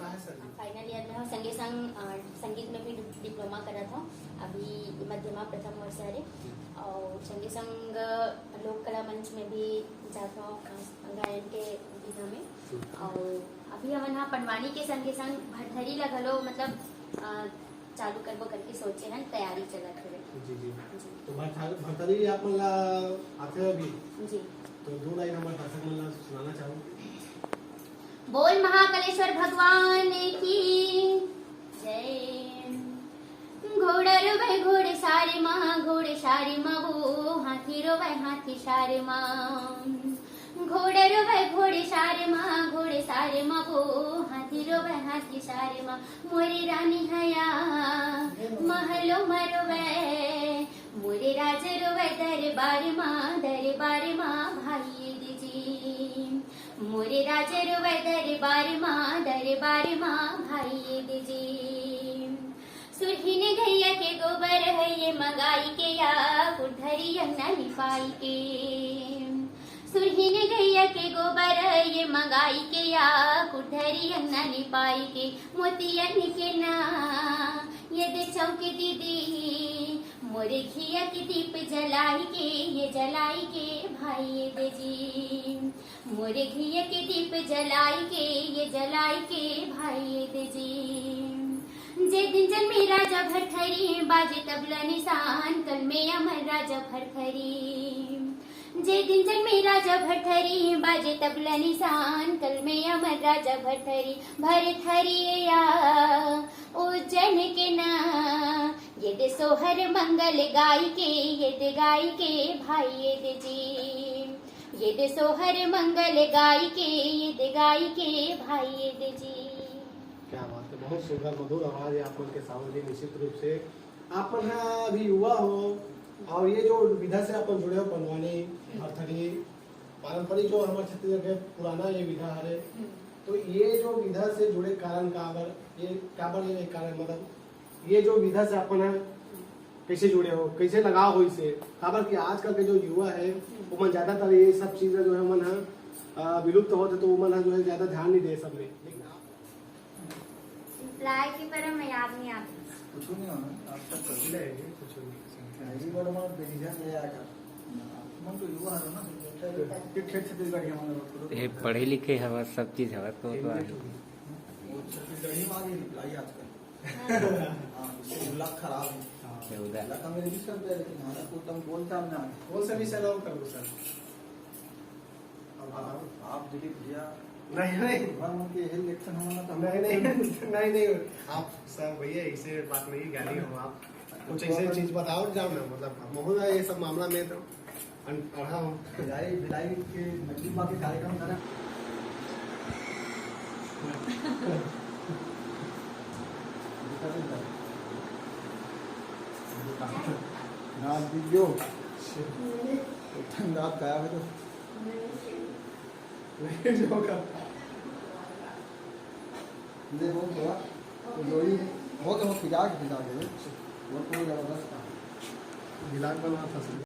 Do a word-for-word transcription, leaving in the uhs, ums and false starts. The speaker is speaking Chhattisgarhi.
हाँ सर जी। फाइनल ईयर में हूँ, संगे संग, अ, संगीत में भी डि-, डिप्लोमा करत हूँ, अभी मध्यमा प्रथम वर्ष हरे, और संगे संग लोक कला मंच में भी जात हूँ, अ, गायन के विधा में। और अभी हमन हा पंडवानी के संगे संग भरथरी ला घलो, मतलब, अ, चालू करबो करके सोचे हन, तैयारी चलत हवे। जी, जी। जी। तो भरथर-, भरथरी आप मन ला आथे अभी? जी। तो दो लाइन हमर दर्शक मन ला सुनाना चाहूँ। बोल महाकालेश्वर भगवान की जय। घोड़ा रोवे घोड़े सारे माँ, घोड़े सारे माँ वो, हाथी रोवे हाथी सारे माँ। घोड़ा रोवे घोड़े सारे माँ, घोड़े सारे माँ वो, हाथी रोवे हाथी सारे माँ। मोरे रानी हया महलो म रोवे, मोरे राज रोवे दरबार माँ, दरबार माँ भाई दे जी। मोरे राज रोवे दरबार माँ, दरबार माँ भाई दे जी। सुरहिन गैया के गोबर है ये मंगाई के, या कुठरी अंगना लिपाई के। सुरहिन गैया के गोबर ये मंगाई के, या कुठरी अंगना लिपाई के। मोतियन के ना ये दे चौक दीदी, मोरे घिया के दीप जलाई के, ये जलाई के भाई ये दे जी। मोरे घिया के दीप जलाई के, ये जलाई के भाई ये दे जी। जे दिन जन्मे राजा भरथरी, बाजे तबला निशान, कल में अमर राजा भरथरी। जे दिन जन्मे राजा भरथरी, बाजे तबला निशान, कल में अमर राजा भरथरी। भरथरी या उज्जैन के ना, ये दे सोहर मंगल गाई के, ये दे गाई के भाई ये दे जी। ये दे सोहर मंगल गाई के, ये दे गाई के भाई ये दे जी। क्या बात है, बहुत सुंदर मधुर आवाज है आप मन के सावंत जी। निश्चित रूप से आप मन हा अभी युवा हो और ये जो विधा से आप मन जुड़े हो, पंडवानी, भरथरी, पारंपरिक जो हमर छत्तीसगढ़ के पुराना ये विधा हरे, हम्म। तो ये जो विधा से जुड़े कारण काबर, ये काबर ये कारण, मतलब ये जो विधा से आप मन हा कैसे जुड़े हो, कैसे लगाव होइस हे? काबर कि आजकल के जो युवा है, हम्म। वो मन ज्यादातर ये सब चीज जो है मन हा, अ, विलुप्त होत हे, तो वो मन हा जो है ज्यादा ध्यान नहीं दे सब में। लेकिन आप रिप्लाई की पर मैं याद नहीं आती। कुछ नहीं होना, आप सब कर ले, कुछ नहीं। ये बड़ा मार बेझिझक ले आया कर। मन तो युवा है ना, ये ठेठ छत्तीसगढ़ी हमारे लोग को। ये पढ़े लिखे हवा, सब चीज हवा, तो, तो आगे। वो छत्तीसगढ़ी में आगे रिप्लाई आजकल। हाँ, इससे दिमाग खराब है। हाँ। क्या होता है? लगा मेरे भी कर दे, लेकिन हमारा को तुम बोलता ना। कौन सा विषय लो कर दो सर? अब आप, आप दिलीप भैया। नहीं, नहीं। भगवान के हेल देखते हैं ना तो नहीं, नहीं, नहीं, नहीं। आप सर भैया ऐसे बात नहीं, ज्ञानी हो आप। कुछ ऐसे चीज बताओ जाओ ना, मतलब मोहन ये सब मामला में तो अन-, अढ़ा हो। भिलाई, भिलाई के नकली माँ के कार्यक्रम करा। रात वीडियो। रात गायब है तो। जो का। दे हो गया। तो जोड़ी हो तो खिजा के खिजा के। वो तो जबरदस्त था। दिलाग बना था सर।